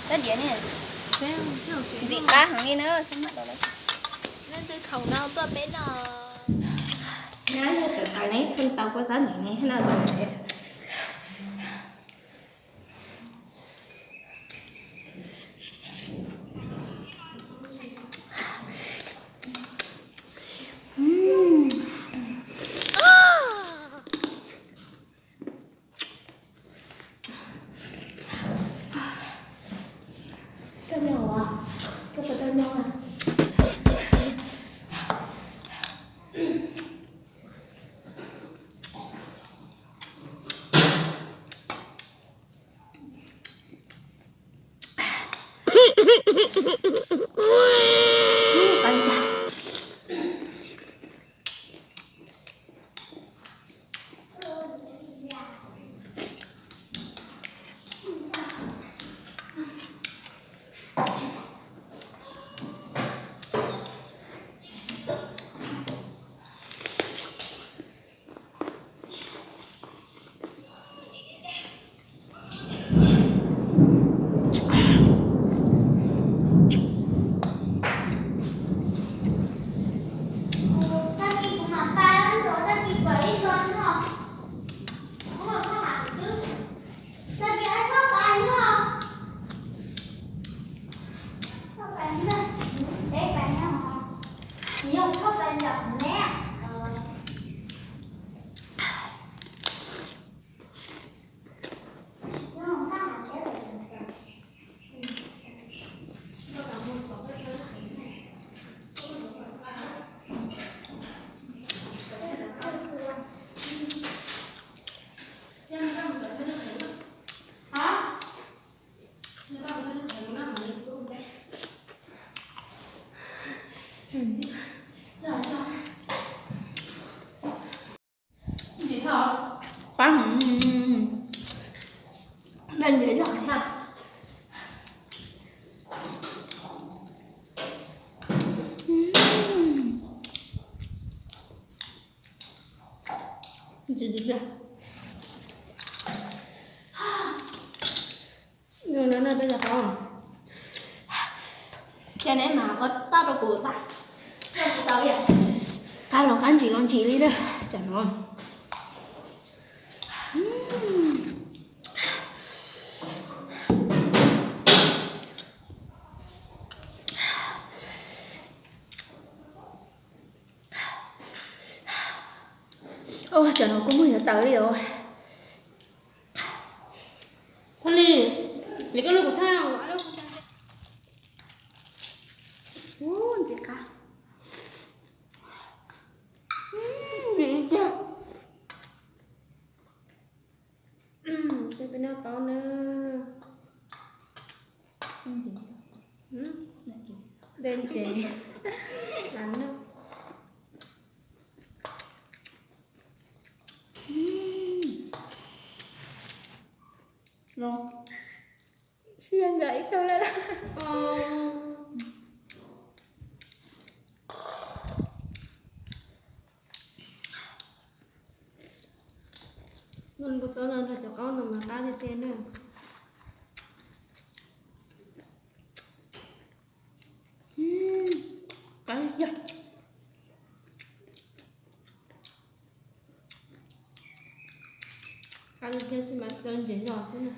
Kab diav ne, ntxim qab heev li na, xab maj tau lawm. Leej twg khoom no tuaj peb noj. Nyab yog tawm tawm ne, thoj tau kua xab ntsev ne, no tau ne. Koj nyob, koj puas tau nyob? Qab, daj ntses zog thiab. Ntxim tiag tiag. Nws no no peb cov qab, thiab neb mas ua tau rau kuv xav tau ib yam. Qab los qab, ntsim los ntsim li na, tsam no. Ua, tsam no kuv muaj yuav tawv li os. Thaj Li, nws koj lub kuv thaj. Ub, ntxim qab. Ntxim tiag. Peb noj tau na. Dej ntses. Sib nkawd ib tug lawm. Noj npua txob no nrog cov qaub no mas qab tiag tiag na. Qab yog. Qab li thiab xwb mas tau ntses zog xwb na.